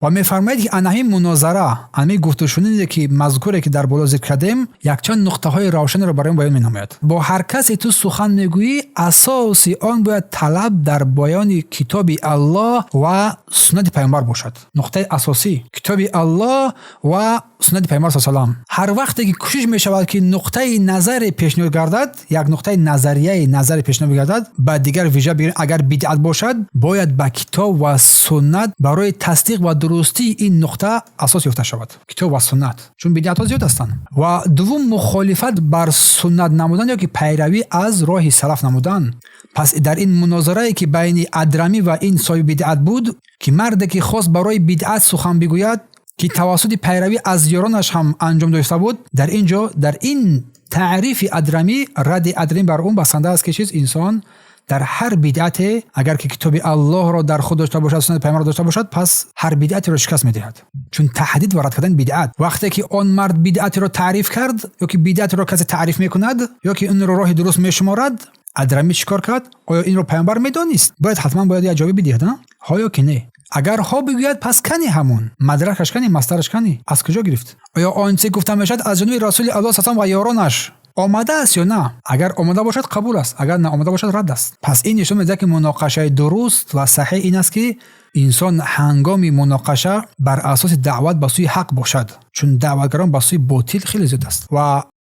Ва мефармояд, ки ана ҳамин мунозара, ҳамин гуфтушуниде, ки мазкуре, ки дар боло зикр кардем, якчанд нуқтаҳои равшанеро барои баён менамояд. Бо ҳар касе ту сухан мегӯӣ, асоси он бояд талаб дар баёни Китоби Аллоҳ ва суннати Пайғамбар бошад. Нуқтаи асосӣ Китоби Аллоҳ ва суннати Пайғамбар салам. Ҳар вақте ки кӯшиш мешавад, ки нуқтаи назаре пешниҳод гардад, як нуқтаи назарияи назаре пешниҳод гардад, ба дигар вижа бигирем, агар бидъат бошад, бояд ба китоб ва суннат барои тасдиқ ва дурустии ин нуқта асос ёфта шавад. Китоб ва суннат, чун бидъатҳо зиёд ҳастанд. Ва дуввум, мухолифат бар суннат намудан ё ки пайравӣ аз роҳи салаф намудан. Пас дар ин мунозарае, ки байни Адрамӣ ва ин соҳиби бидъат буд, ки марде ки хост барои бидъат сухан бигӯяд, ки тавассути пайравӣ аз ёронаш ҳам анҷом дошта буд, дар ин ҷо, дар ин таърифи Адрамӣ, радди Адрамӣ бар он басанда аст, ки чиз инсон дар ҳар бидъате, агар ки Китоби Аллоҳро дар худ дошта бошад, суннати Пайғамбарро дошта бошад, пас ҳар бидъатеро шикаст медиҳад. Чун таҳдид ва рад кардани бидъат, вақте ки он мард бидъатеро таъриф кард ё ки бидъатеро касе таъриф мекунад ё ки инро роҳи дуруст мешуморад, Адрамӣ чӣ кор кард? Оё инро Пайғамбар медонист? Бояд ҳатман бояд як ҷавобе бидиҳад, ҳо ё ки не. Агар ҳо бигӯяд, пас кани ҳамон мадракаш, кани масдараш, кани аз куҷо гирифт? Оё он чизе гуфта мешавад, аз ҷониби Расули Аллоҳ салам ва ёронаш омадааст ё на? Агар омода бошад, қабул аст, агар наомада бошад, рад аст. Пас ин нишон медиҳад, ки муноқашаи дуруст ва саҳеҳ ин аст, ки инсон ҳангоми муноқаша бар асоси даъват ба сӯи ҳақ бошад, чун даъватгарон ба сӯи ботил хеле зиёд аст ва